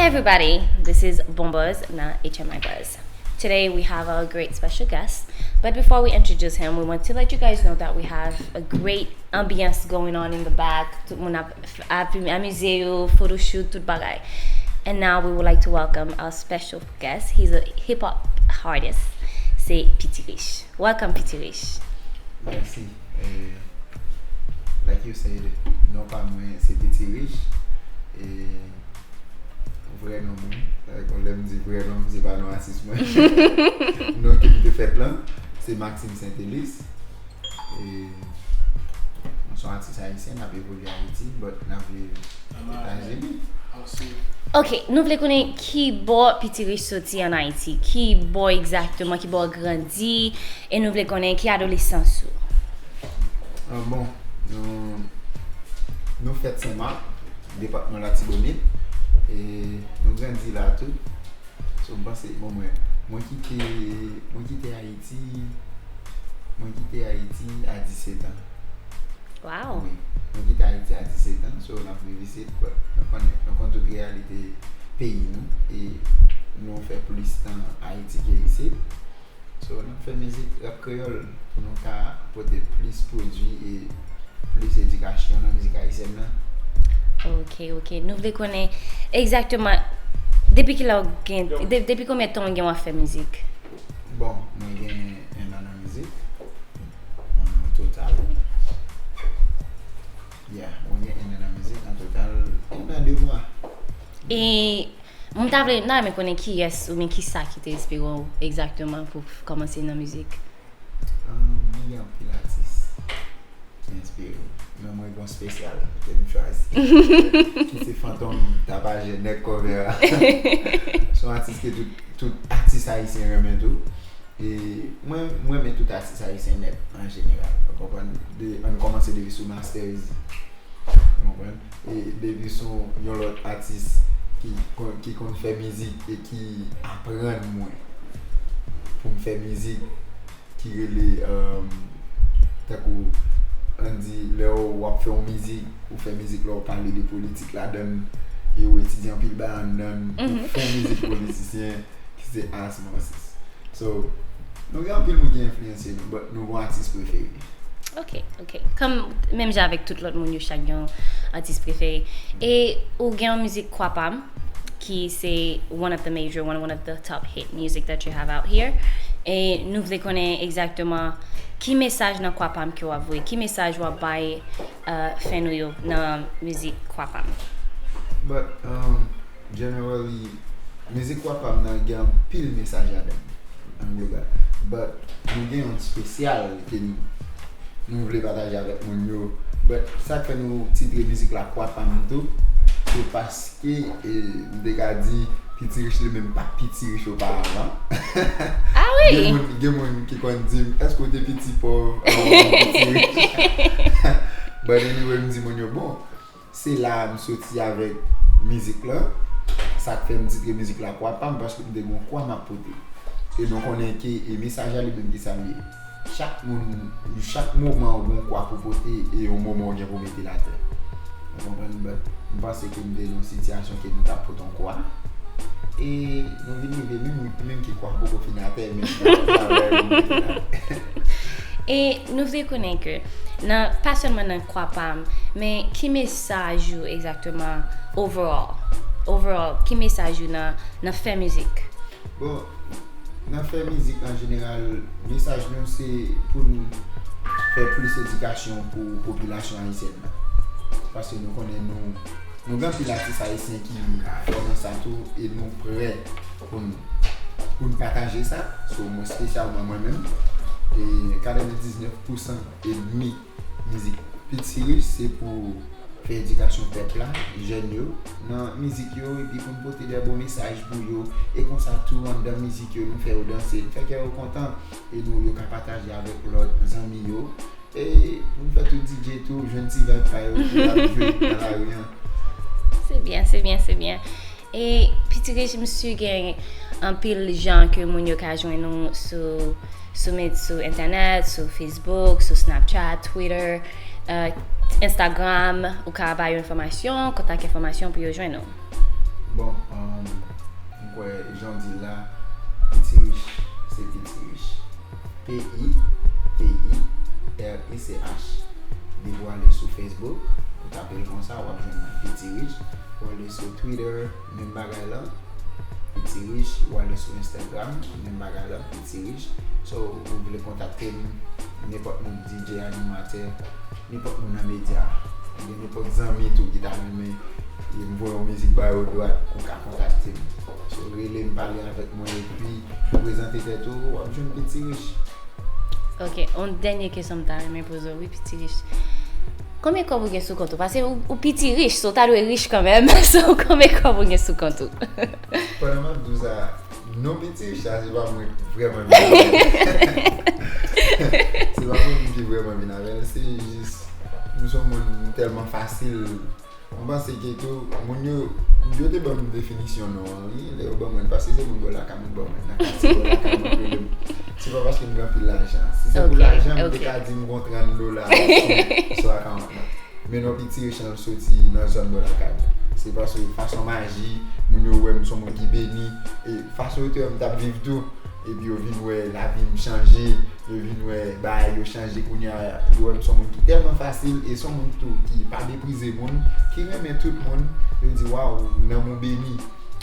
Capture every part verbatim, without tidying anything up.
Everybody, this is Bon Buzz nan H M I Buzz. Today we have a great special guest, but before we introduce him, we want to let you guys know that we have a great ambiance going on in the back. Tout moun ap, ap amize yo, photoshoot, tout bagay. And now we would like to welcome our special guest. He's a hip hop artist. Se Piti Rich. Welcome, Piti Rich. Mèsi. E, like you said, non pa mwen se Piti Rich. E, vrè non mwen, like, lè m di vrè non m, se pa non atis mwen. Non ke m te fèt lan, se Maxime Saintelus. E, mwen se yon atis ayisyen, n ap evolye Ayiti, but n ap viv Etazini. Ok, nou vle konnen ki bò Piti Rich soti ann Ayiti, ki bò egzakteman, ki bò w grandi, e nou vle konnen ki adolesans ou. Ah, bon, nou, nou fèt Senmak, depatman Latibonit, e nou grandi la tou. So, m panse, bon, mwen, mwen kite, mwen kite Ayiti, mwen kite Ayiti a disèt an. Wow. Wi, mwen kite Ayiti a disèt an, so n ap viv isit, but nou konnen, nou konn tout reyalite peyi nou, e nou fè plis tan Ayiti ke isit. So, n ap fè mizik rap kreyòl pou nou ka pote plis pwodui e plis edikasyon nan mizik ayisyèn nan. Ok, ok. Nou vle konnen egzakteman depi kilè w gen, de, depi konbyen tan w gen w ap fè mizik? Bon, mwen gen en an nan mizik, an total. Yeah, mwen gen en an nan mizik, an total, en an, de mwa. E mwen ta vle, m ta renmen konnen kiyès oubyen kisa ki te enspire w egzakteman pou kòmanse nan mizik? Ah, mwen gen anpil atis ki enspire m, men mwen gen yon espesyal ke m chwazi, ki se Fantom Tapajè nèg kòvè a. Se yon atis ke tout, tout atis ayisyen renmen tou. E mwen, mwen renmen tout atis ayisyen nèt, an jeneral. Ou konprann? De, ann kòmanse depi sou Master Eazy. Ou konprann? E depi sou yon lòt atis ki konn, ki konn fè mizik e ki aprann mwen pou m fè mizik, ki rele, um, tankou, ann di, lè w ap fè yon mizik, ou fè mizik la, ou pale de politik ladan l, e ou etidye anpil bagay anndan l, ou fè yon mizik politisyen, ki se Asma Osis. So, nou gen anpil moun ki enfliyanse nou, but nou gen yon atis prefere. Ok, ok. Kòm, menm jan avèk tout lòt moun, yo chak gen yon atis prefere. E ou gen yon mizik Kwa Pa M, ki se one of the major, one, one of the top hit music that you have out here. E nou vle konnen egzakteman ki mesaj nan Kwa Pa M ke w ap voye, ki mesaj w ap bay, uh, fan ou yo nan mizik Kwa Pa M. But, um, generally, mizik Kwa Pa M nan gen anpil mesaj ladan l, an global. But, nou gen yon espesyal ke nou, nou vle pataje avèk moun yo. But, sa k fè nou titre mizik la Kwa Pa M tou, se paske, e, m te ka di, Piti Rich li menm pa t Piti Rich oparavan. Ah wi! Gen moun, gen moun ki konn di m, èske w te piti pòv anvan w vin Piti Rich? But anyway, m di moun yo, bon, se la m soti avèk mizik lan. Sa k fè m titre mizik la Kwa Pa M, paske m te gen yon kwa m ap pote. E nou konnen ke, e mesaj la li menm ki sa l ye. Chak moun, chak moman ou gen yon kwa pou pote, e yon moman ou gen pou mete l atè. Ou konprann? But m panse ke m te nan yon sitiyasyon ke nou t ap pote yon kwa. E nou vin rive, menm, menm ki kwa poko fin atè, men nou mete l atè. E nou vle konnen ke nan, pa sèlman nan Kwa Pa M, men ki mesaj ou egzakteman overall? Overall, ki mesaj ou nan, nan fè mizik? Bon, nan fè mizik an jeneral, mesaj nou se pou n fè plis edikasyon pou popilasyon ayisyèn nan. Paske nou konnen nou, nou gen anpil atis ayisyen ki fò nan sa tou e nou prè pou n, pou n pataje sa. So, mwen espesyalman mwen menm, e katrevendiznèf pousan edmi mizik Piti Rich se pou fè edikasyon pèp la, jèn yo, nan mizik yo, epi pou n pote de bon mesaj pou yo, e konsa tou anndan mizik yo, nou fè yo danse, nou fè kè yo kontan, e nou, yo ka pataje avèk lòt zanmi yo, e pou n fè tout D J tou jwenn ti vibe pa yo pou y ap jwe nan lari an. Se byen, se byen, se byen. E Piti Rich, m si gen anpil jan ke moun yo ka jwenn ou sou, sou med-, sou entènèt, sou Facebook, sou Snapchat, Twitter, euh, Instagram, ou ka ba yo enfòmasyon, kontak enfòmasyon pou yo jwenn ou. Bon, um, m kwè jan w di l la, Piti Rich se Piti Rich. P I T I R I C H. Depi w ale sou Facebook, ou tape l konsa, w ap jwenn mwen, Piti Rich. Ou ale sou Twitter, menm bagay la, Piti Rich. Ou ale sou Instagram, menm bagay la, Piti Rich. So, ou vle kontakte m, nenpòt moun, D J, animatè, nenpòt moun nan medya, oubyen nenpòt zanmi tou ki ta renmen e m voye yon mizik ba yo dwat, ou ka kontakte m. So, rele m, pale avèk mwen, epi ou prezante tèt ou, w ap jwenn Piti Rich. Ok, yon dènye kesyon m ta renmen poze w, wi, Piti Rich. Konbyen kòb ou gen sou kont ou? Paske ou, ou piti rich, so w ta dwe rich kanmenm. So, konbyen kòb ou gen sou kont ou? Pandan m ap di w sa, non Piti Rich la, se pa mwen ki vrèman vin avè l. Se pa mwen menm ki vrèman vin avè l, se jis, m se yon moun tèlman fasil. M panse ke tou, moun yo, yo te ban m definisyon non an, wi, lè yo ban mwen l, paske se moun bò lakay mwen ki ban mwen l, nan katye bò lakay mwen ki rele m. Se pa paske m gen anpil lajan. Si se pou Ok, lajan, m te ok. ka di m gon trant dola sou, sou akawont mwen. Men non Piti Rich lan soti nan zòn bò lakay mwen. Se paske fason maji, moun yo wè m se yon moun ki beni, e fason yo te wè m t ap viv tou, epi yo vin wè lavi m chanje, yo vin wè bagay yo chanje kounye a, yo wè m se yon moun ki tèlman fasil, e se yon moun tou ki pa meprize moun, ki renmen tout moun, yo di, "Waw, nanm ou beni,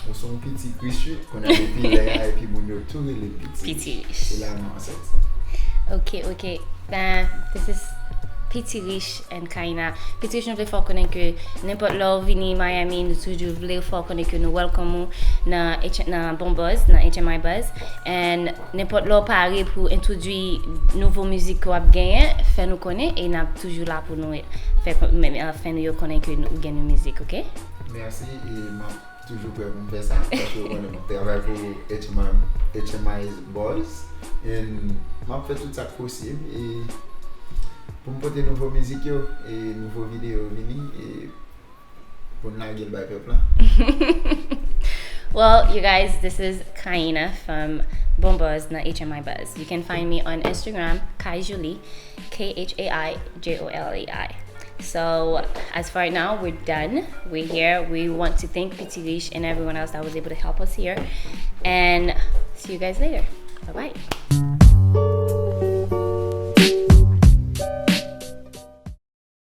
ou se yon piti Kris wi." Kounye a depi lè a, epi moun yo tou rele m Piti Rich. Piti Rich. Se la non an soti. Ok, ok. Ben, this is Piti Rich and Kaina. Piti Rich, nou vle fè w konnen ke nenpòt lè w vini Miami, nou toujou vle fè w konnen ke nou welcome ou nan, H- nan Bon Buzz, nan H M I Buzz. And nenpòt lè w pare pou entwodui nouvo mizik ke w ap genyen, fè nou konnen e n ap toujou la pou nou fè, fè nou yo konnen ke nou gen nou mizik, ok? Mèsi, e m ap toujou prè pou m fè sa, paske w konnen m ap travay pou H M I, H M I Buzz, and m ap fè tout sa k posib, e pou m pote nouvo mizik yo, e nouvo videyo vini, e pou n lage l bay pèp la. Well, you guys, this is Kaina from Bon Buzz nan H M I Buzz. You can find me on Instagram, Kai Jolie, K H A I J O L E I. So, as for now, we're done. We're here. We want to thank Piti Rich and everyone else that was able to help us here. And see you guys later. Bye bye.